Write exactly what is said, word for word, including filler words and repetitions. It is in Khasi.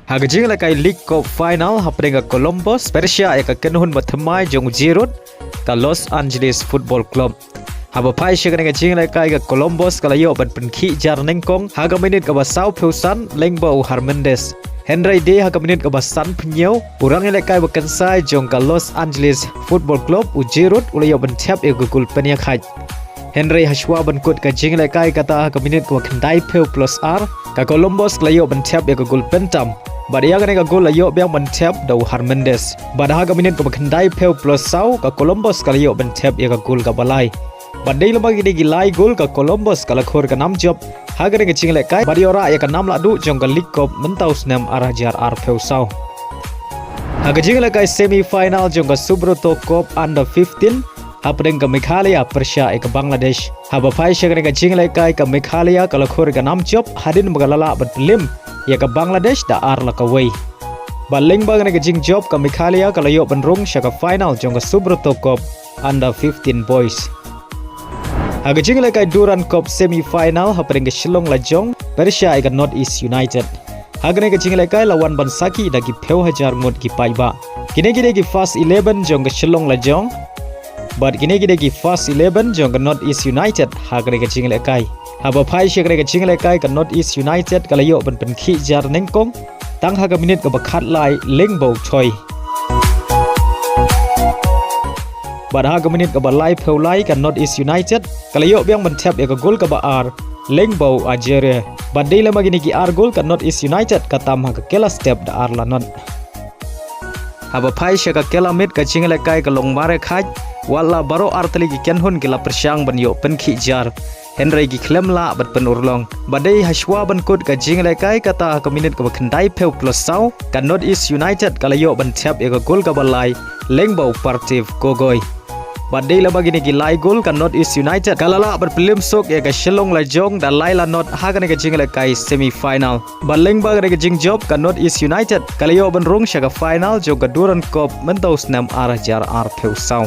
Ha ka jingïalehkai League Cup Final hapdeng ka Columbus, pyrshah ïa ka kynhun bathymmai jong u Giroud, ka Los Angeles Football Club. Haba phai sha kane ka jingïalehkai ka Columbus ka la ïoh ban pynkhih jar nyngkong ha ka minit kaba sawphew san lyngba u Hernandez. Hynrei dei ha ka minit kaba sanphew hynñiew, u rangïalehkai ba kynsai jong ka Los Angeles Football Club u Giroud u la ïoh ban thep ïa ka gol pynïakhait. Hynrei hashwa ban kut ka jingïalehkai kata ha ka minit kaba khyndaiphew plus ar, ka Columbus ka la ïoh ban thep ïa ka gol pyntam. Bad ïa kane ka gol la ïoh biang ban thep da u Hernandez. Bad ha ka minit kaba khyndaiphew plus saw, ka Columbus ka la ïoh ban thep ïa ka gol kaba lai. Bad dei lem bad kine ki lai gol ka Columbus ka la khur ka nam jop ha kane ka jingïalehkai bad ïoh rah ïa ka nam lahduh jong ka League Cup mynta u snem ar hajar arphew saw. Ha ka jingïalehkai semi final jong ka Subroto Cup Under fifteen, hapdeng ka Meghalaya pyrshah ïa ka Bangladesh. Haba phai sha kane ka jingïalehkai ka Meghalaya ka la khur ka nam jop hadien ba ka la lah ban pynlem ïa ka Bangladesh da ar la kawei. Bad lyngba kane ka jingjop ka Meghalaya ka la ïoh ban rung sha ka final jong ka Subroto Cup Under fifteen Boys. Ha ka jingïalehkai Durand Cup semi final hapdeng ka Shillong Lajong pyrshah ïa ka North East United. Ha kane ka jingïalehkai la wan ban sakhi da ki phew hajar ngut ki paidbah. Kine ki dei ki first eleven jong ka Shillong Lajong. Bad kine ki dei ki first eleven jong ka North East United ha kane ka jingïalehkai. Haba phai sha kane ka jingïalehkai ka North East United ka la ïoh ban pynkhih jar nyngkong tang ha ka minit kaba khatlai lyngba u Choi. Bad ha ka minit kaba laiphew lai ka North East United ka la ïoh biang ban thep ïa ka gol kaba ar lyngba u Ajere. Bad dei lem bad kine ki ar gol ka North East United ka tam ha ka kylla step da ar la not. Haba phai sha ka kylla miet ka jingïalehkai ka long mareh khait, wat la baroh artylli ki kynhun ki la pyrshang ban ïoh pynkhih jar. Hynrei ki khlem lah ban pynurlong. Bad dei hashwa ban kut ka jingïalehkai kata ha ka minit kaba khyndaiphew plus saw, ka North East United ka la ïoh ban thep ïa ka gol kaba lai lyngba u Parthiv Gogoi. Bad dei lem bad kine ki lai gol ka North East United ka la lah ban pynlem suk ïa ka Shillong Lajong da lai la not ha kane ka jingïalehkai semi final. Bad lyngba kane ka jingjop ka North East United ka la ïoh ban rung sha ka final jong ka Durand Cup mynta u snem ar hajar arphew saw.